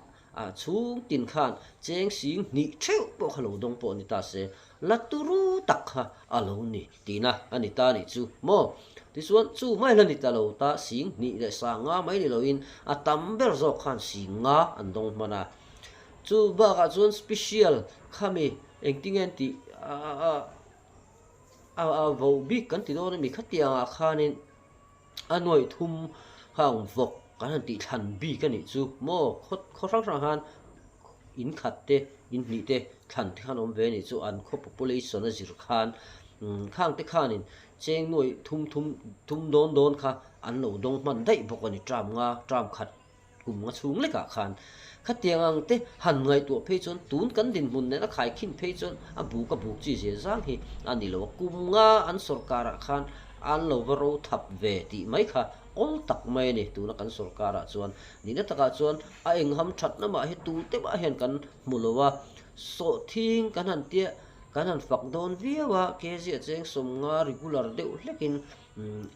a chhung tin khan cheng sing hnih theuh pawh kha lo dawng pawh a ni ta se, la turu tak kha a lo ni. Tihna a ni ta a nih chu maw? Tichuan, chu mai la ni ta lo ta, sing hnih leh sang nga mai ni loin a tam ber zawk khan sing nga an dawng hman a. Chu bakah chuan special khami engtinge an tih a a voh bik kan ti dawn a mi khatiangah khanin a nuaih thum kha ang vawk. kan han tih thlan bik a nih chu maw khaw khaw hrang hrang khan in khat te in hnih te thlan te khan awm ve a nih chu an khaw population a zir khan khang te khanin cheng nuaih thum thum thum dawn dawn kha an lo dawng hman daih bawk a ni term nga term khat. Kum nga chhung lekah khan khatiang ang te han ngaihtuah phei chuan tun kan dinhmun nena khaikhin phei chuan a buk a buk chi zia zang hi a ni lo a, kum nga an sawrkarah khan an lo va ro thap ve tih mai kha awl tak mai a ni tuna kan sawrkarah chuan nihna takah chuan a engham thatna mah hi tute mah hian kan hmu lo a, sawhthing kan han tia kan han fak dawn viau a, kziah cheng sawmnga regular deuh hlekin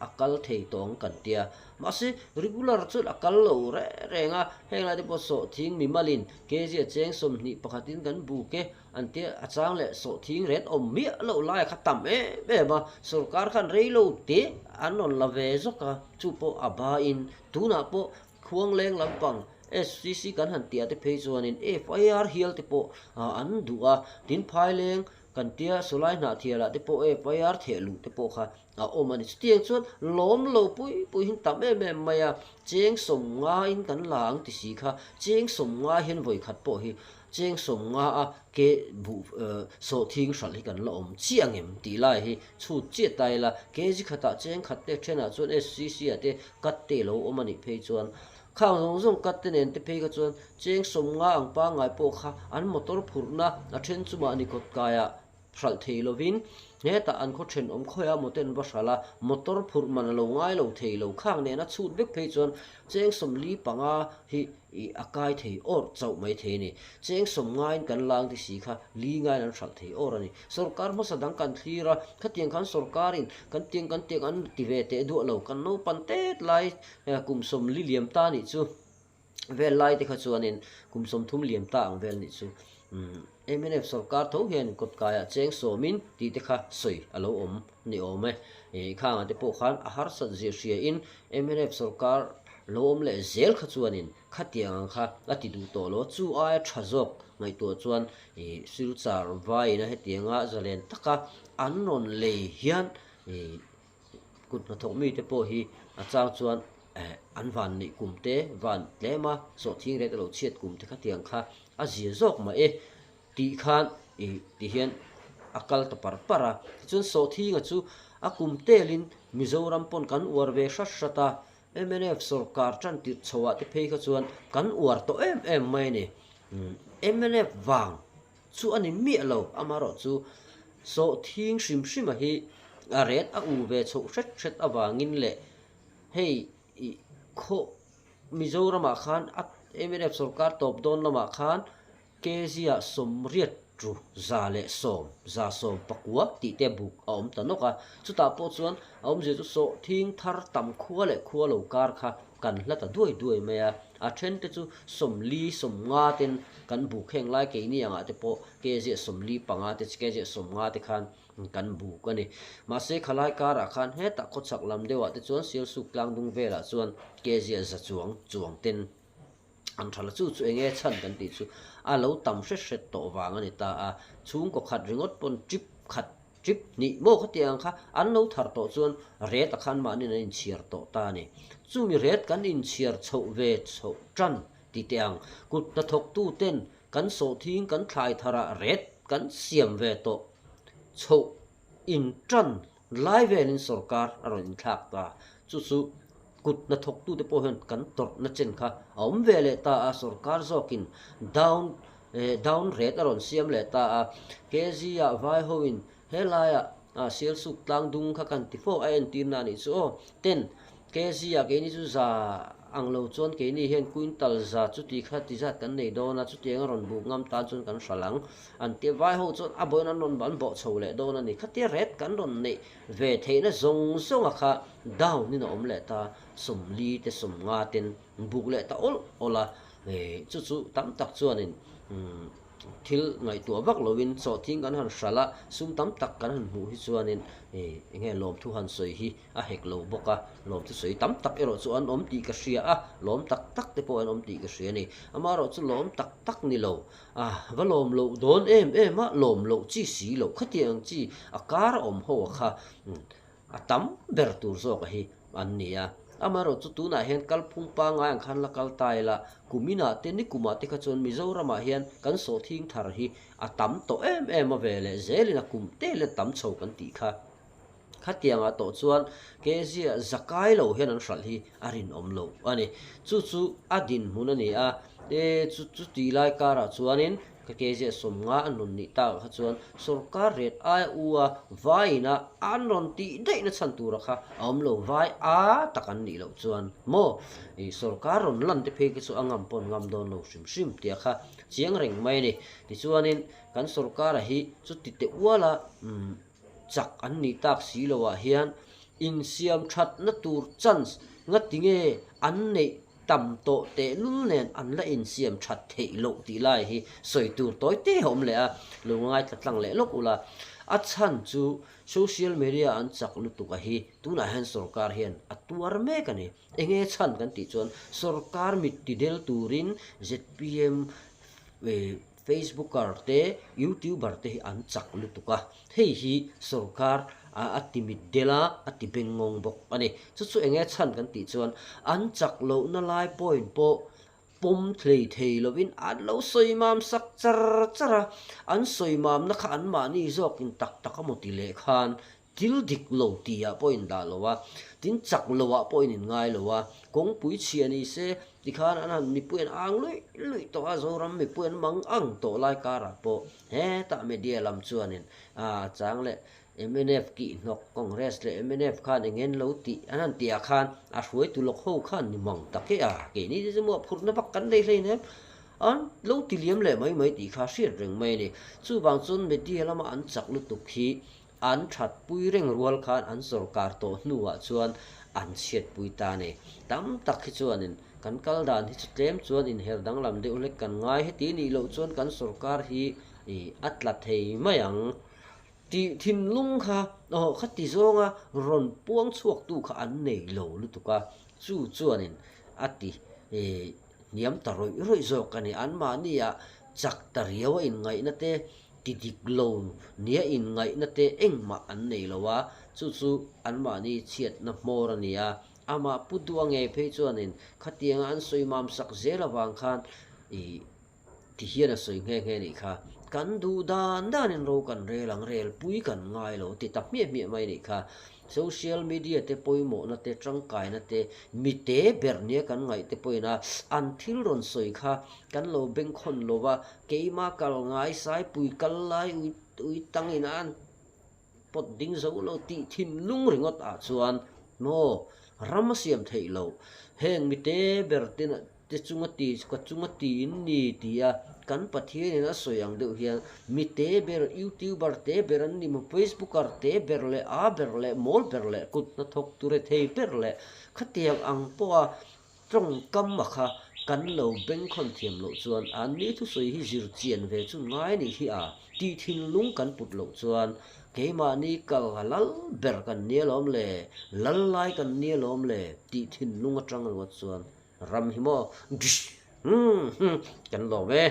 A kal thei tawh ang kan tia. Mahse, regular chuan a kal lo reng reng a, heng lai te pawh sawhthing mimalin kg a cheng 21 in kan buk e an tia, a chang leh sawhthing ret awm miah loh lai kha tam em em a, sorkar khan rei lo te an rawn la ve zawk a, chu pawh a bain tunah pawh khuangleng lampang SCC kan han tia te phei chuanin FIR hial te pawh an duh a, tin phaileng kan tia sawlai hnahthialah te pawh FIR theh luh te pawh kha a awm a ni. Chutiang chuan lawm lo pui pui hi tam em em mai a, cheng 50 in kan la ang ti si kha, cheng 50 hian vawi khat pawh hi cheng 50 a ke buh sawhthing hralh hi kan la awm chiah ang em tih lai hi chhut chiah ta ila, kg khatah cheng khat te thenah chuan SCC ah te cut te lo awm a nih phei chuan khang zawng zawng cut te nen te phei kha chuan cheng 50 ang pangngai pawh kha an motor phurhna a then chu mahni kawt kaiah hralh thei lovin hetah an khaw thenawm khawiah maw te an va hralh a, motor phurh man a lo ngai lo thei lo khang nena chhut vek phei chuan cheng 45 hi ih a kai thei awrh chauh mai thei a ni. Cheng 50 in kan lang ti si kha li ngaiin an hralh thei awrh a ni. Sorkar hmasa dang kan thlir a, khatiang khan sorkarin kan tiang kan tiang an ti ve teh duah lo, kan naupan tet lai kum 40 liam ta nih chu. vel lai te kha chuanin kum 30 liam ta ang vel nih chu mnf sorkar tho hian kawtkaiah cheng sawmin tih te kha sawi a lo awm ni awm e. Ih khangah te pawh khan a harsat zir hria in mnf sorkar lo awm leh zel kha chuanin khatiang ang kha a ti duh tawh lo a, chu aia tha zawk ngaihtuah chuan ih Silchar vaiin a hetianga zalen taka an rawn lei hian ih Kut hnathawk mite pawh hi a chang chuan eh an van neih kum te van tlem a, sawhthing rate a lo chhiat kum te khatiang kha a zia zawk mah e tih khan ih ti hian a kal ta par par a. Tichuan sawhthinga chu a kum telin Mizoram pawn kan uar ve hrat hrat a, mnf sawrkar tan tirh chhoah te phei kha chuan kan uar tawh em em mai a ni. Mnf vang Chu a ni miah lo, amaherawh chu sawhthing hrim hrima hi a ret a u ve chhoh hret hret avangin leh hei ih khaw Mizoramah khan a mnf sorkar tawp dawn lamah khan kg ah 80 ru 110, 119 tih te buk a awm ta nawk a, chutah pawh chuan a awmzia chu sawhthing thar tam khua leh khua lo kar kha kan hla ta duai duai mai a, a then te chu 40, 50 ten kan buk heng lai keini angah te pawh kziah 45 te kziah 50 te khan kan buk a ni. Mahse khalai karah khan hetah khawchhak lam deuhah te chuan Sialsuk tlangdung velah chuan kziah za chuang chuang ten an tha la chu chu enge chhan kan tih chu a lo tam hret hret tawh vang a ni ta a, chhungkaw khat ringawt pawn trip khat Trip hnih maw khatiang ang kha an lo thar tawh chuan ret a khan mahnin an inchhiar tawh ta a ni. Chumi ret kan inchhiar chhoh ve chhoh tan ti teh ang. Kut hnathawktu ten kan sawhthing kan thlai tharah ret kan siam ve tawh chhoh in tan lai velin sorkar a rawn inthlak ta. Chu chu kut hnathawktu te pawh hian kan tawrhna chen kha a awm ve leh ta a, sorkar zawkin down Down ret a rawn siam leh ta a, KZ ah vai hoin helaiah Sialsuk tlang dung kha kan ti fo a entirna a nih chu aw. Ten, KZ ah keini chu za ang lo chuan keini hian quintal za chuti kha ti zat kan nei dawn a, chutiang a rawn buk ngam tan chuan kan hral ang an ti a, vai ho chuan a bawiin an rawn an bawh chho leh dawn a ni. Khatia ret kan rawn neih ve theihna zawng zawnga kha down in a awm leh ta, 40 te 50 ten buk leh ta awlh awlh a. Chu chu tam tak chuanin thil ngaihtuah vak lovin chawhthing kan han hralh a, sum tam tak kan han hmuh hi chuanin eng nge lawmthu han sawi hi a hek lo bawk a, lawmthu sawi tam tak erawh chu an awm tih ka hria a, lawm tak tak te pawh an awm tih ka hria a ni. Amaherawh chu lawm tak tak ni lo, a va lawm loh dawn em em a, lawm loh chi si loh khatiang ang chi a kar a awm ho a kha a tam ber tur zawk a hi an ni a. Amaherawhchu tunah hian kalphung pangngai ang khan la kal ta ila, kuminah te nikumah te kha chuan Mizoramah hian kan sawhthing thar hi a tam tawh em em a ve leh zelin a kum te leh tam chho kan tih kha. Khatiangah tawh chuan Kezia zakai lo hian an hralh hi a rinawm lo a ni. Chu chu a dinhmun a ni a, e chu chu tih lai karah chuanin ka Kezia 50 an rawn nih takah kha chuan sorkar ret aia u a vaiin a an rawn tih daihna chhan tura kha a awm lo vai a tak an nih loh chuan maw i sorkar rawn lan te phei kha chu a ngam pawh an ngam dawn lo hrim hrim tih a kha chiang reng mai a ni. Tichuanin kan sorkara hi chuti teh uala umm. Chak an nih tak si lo ah hian insiam thatna tur chance nga tinge an neih tam tawh tehlul nen an la insiam that theih loh tih lai hi sawi tur tawi te a awm leh a, lo ngaithla tlang leh lawk ula. A chhan chu social media an chak lutuk a hi tunah hian sorkar hian a tuar mek a ni. Enge chhan kan tih chuan sorkar mit tidel turin zpm Facebooker te, Youtuber te hi an chak lutuk a, hei hi sorkar a ti mit del a, a ti beng ngawng bawk a ni. Chu chu enge chhan kan tih chuan an chak lohna lai point pawh pawm thlei thei lovin an lo sawi mam sak char char a, an sawi mamna kha anmahni zawkin tak tak a maw ti leh khan Thil dik lo tihah pawh in dah lo a, tin chak loah pawh in inngai lo a, kawngpui chhia ni se tikhan an han mipui an ang luih luih tawh a, Zoram mipui an mang ang tawh lai karah pawh hetah media lam chuanin a chang leh mnf kihhnawk Congress leh mnf khan eng en lo tih an han tihah khan a hruaitu lawk ho khan ni mang tak e a, keini te chu mawhphurhna vak kan nei hleinem an lo ti liam leh mai mai tih kha hriat reng mai a ni. Chuvang chuan media lama an chak lutuk hi An thatpui reng rual khan an sawrkar tawh hnuah chuan an chhiatpui ta a ni. Tam tak hi chuanin kan kal dan hi chu tlem chuan inher danglam deuh hlek kan ngai heti nih loh chuan kan sawrkar hi a tla thei mai ang tih thinlung kha aw khati zawnga rawn puang chhuaktu kha an nei lo lutuk a, chu chuanin a ti hniam ta rawih rawih zawk a ni. Anmahniah chak ta riau a inngaihna te Ti dik lo nia inngaihna te engmah an nei lo a, chu chu anmahni chhiatna hmawr a ni a. Amah Pu Dua ngei phei chuanin khatianga an sawi mam sak zel avang khan ih ti hian a sawi nghe nghe nih kha. Kan duh dan danin ro kan rel ang, rel pui kan ngai lo ti ta hmiah hmiah mai nih kha. Social media te pawimawhna te, tangkaina te, mi te ber nia kan ngaih te pawhin a an thil rawn sawi kha kan lo bengkhawn lo va, keima kal ngai saipui kal lai ui ui tangin a an pawt ding zo lo tih thinlung ringawt ah chuan maw ram a siam theih loh heng mi te ber te te chunga ti ka chunga ti in ni ti a kan Pathianin a sawi ang deuh hian mi te ber youtuber te ber an ni maw facebooker te ber leh a ber leh mawl ber leh kut hnathawk ture thei ber leh khatiang ang pawha tawngkam a kha kan lo bengkhawn thiam loh chuan an ni thusawi hi zir chian ve chu ngai nih hi a tih thinlung kan put loh chuan keimahni kal lal ber kan nia lawm le lal lai kan nia lawm le tih thinlung atang ringawt chuan Ram hi maw? Kan lawm e.